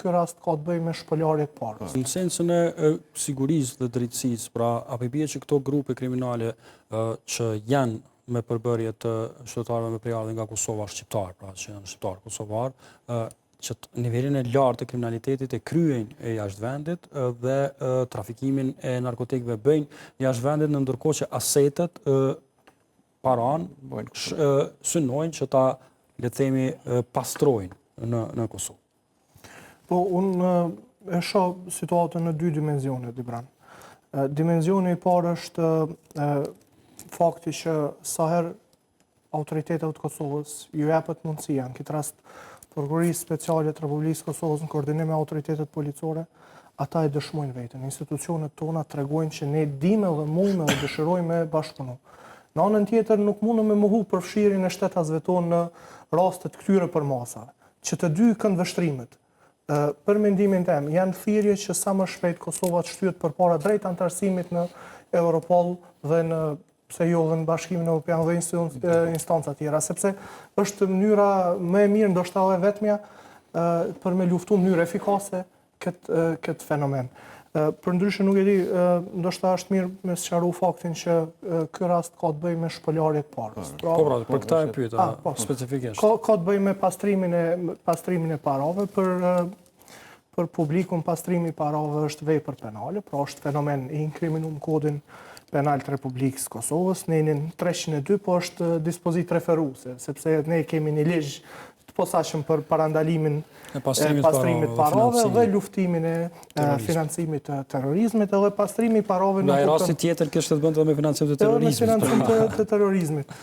ky rast ka të bëjë me shpëlarje të parës. Në sensin e sigurisë dhe drejtësisë, pra a po i bie që këto grupe kriminale që janë me përbërje të qytetarëve me prejardhje nga Kosova shqiptar, pra që janë shqiptar kosovar, që nivelin e lartë të kriminalitetit e kryejnë e jashtë vendit dhe trafikimin e narkotikëve bëjnë jashtë vendit në ndërkohë që asetet paranë synojnë që ta le të themi pastrojnë në në Kosovë. Po unë e shoh situatën në dy dimensione, Dibran. Dimensioni i parë është fakti që sa herë autoriteteve të Kosovës ju jepet mundësia, në këtë rast Prokurorisë Speciale të Republikës së Kosovës në koordinim me autoritetet policore, ata e dëshmojnë veten. Institucionet tona tregojnë që ne dimë dhe mujmë dhe dëshirojmë me bashkëpunu. Në anën tjetër nuk mundem me mohu përfshirjen e shtetasve tonë në raste të këtyre përmasave. Që të dy këndvështrimet, për mendimin tem, janë thirrje që sa më shpejt Kosova të shtyhet përpara drejt anëtarësimit në Europol dhe në pse jo dhe në Bashkimin Evropian dhe instanca tjera, sepse është mënyra më e mirë, ndoshta edhe e vetmja, për me luftu në mënyrë efikase këtë këtë fenomen. Përndryshe nuk e di, ndoshta është mirë me sqaru faktin që ky rast ka të bëjë me shpëlarje të parës. Pra, po, pra, për këtë e pyeta, po, specifikisht. Ka, ka të bëjë me pastrimin e, pastrimin e parave, për, për publikun pastrimi i parave është vepër penale, pra është fenomen i inkriminum në kodin penal të Republikës së Kosovës, nenin 302, po është dispozitë referuese, sepse ne kemi një ligj të posaçëm për parandalimin e pastrimit, pastrimit parave dhe luftimin e financimit të terrorizmit edhe pastrimi i parave në rasti tjetër kishte të bënte edhe me financim të terrorizmit. Edhe me financim të, të terrorizmit.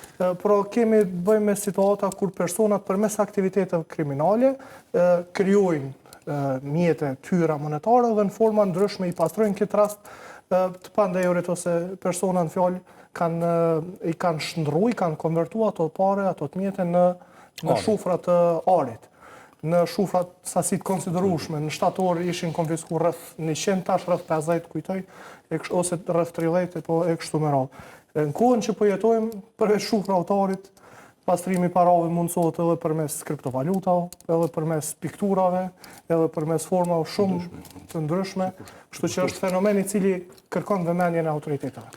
Pra kemi të bëjmë me situata kur personat përmes aktiviteteve kriminale krijojnë mjete të hyra monetare dhe në forma ndryshme i pastrojnë këtë rast të pandehurit ose persona në fjalë kanë i kanë shndrru, i kanë konvertu ato pare, ato të mjete në në shufra të arit, në shufra sasi të konsiderueshme, në shtator ishin konfisku rreth 100, tash rreth 50, kujtoj, e kështu, ose rreth 30, e po e kështu me radhë. Në kohën që po jetojmë, përveç shufrave të arit, pastrimi i parave mundësohet edhe përmes kriptovalutave, edhe përmes pikturave, edhe përmes formave shumë të ndryshme, kështu që është fenomen i cili kërkon vëmendjen e autoriteteve.